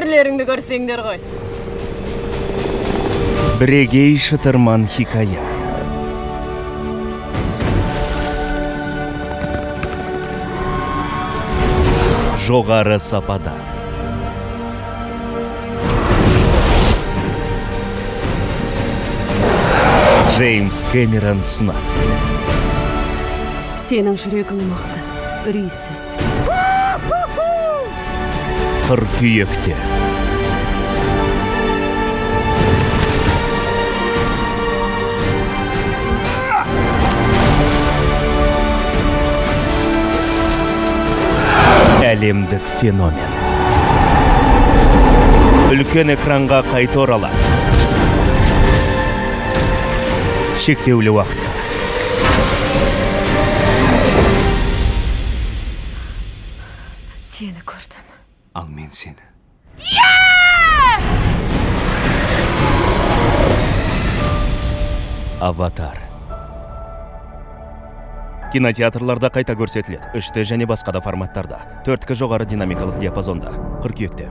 Түрлеріңді көрсеңдер ғой. Бірегей шытырман хикая. Жоғары сапада. Джеймс Кэмерон ұсынады. Сенің жүрегің мықты, үрейсіз. Қыркүйекте. Әлемдік феномен. Үлкен экранға қайта оралады. Шектеулі уақытқа. Сені көрдім. Ал мен сені. «Аватар». Кинотеатрларда қайта көрсетіледі. 3D және басқа да форматтарда. 4К жоғары динамикалық диапазонда. Қыркүйекте.